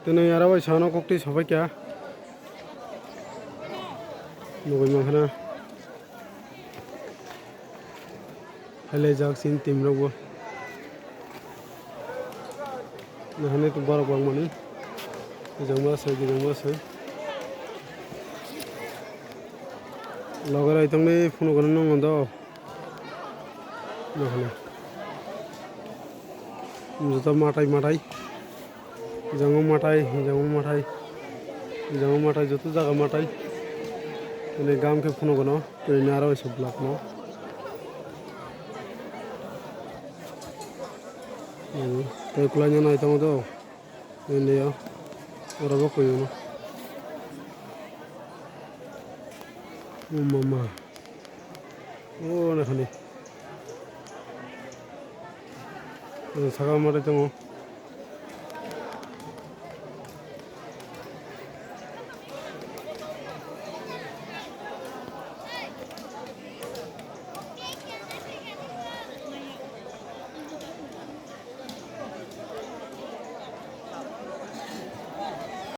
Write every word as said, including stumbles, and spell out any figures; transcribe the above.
Tini aro bai sano kokti sobai kha. Nugui mankha na. Halaijak chini team rok bo. Nahani to borok bangmani. Ejang ma se, ejang ma se. Logorai tongni phunukgwno nung do. Nahani. Joto matai matai. Jango matai, jango matai. Jango matai, joto jaga matai. Tini gam khe phunukgwno. Tini aro se block no. Hmm, tei kwlaina nai tongo do. India. Oro bo kuyung no. O mama. O nakhani. Saka matai tongo.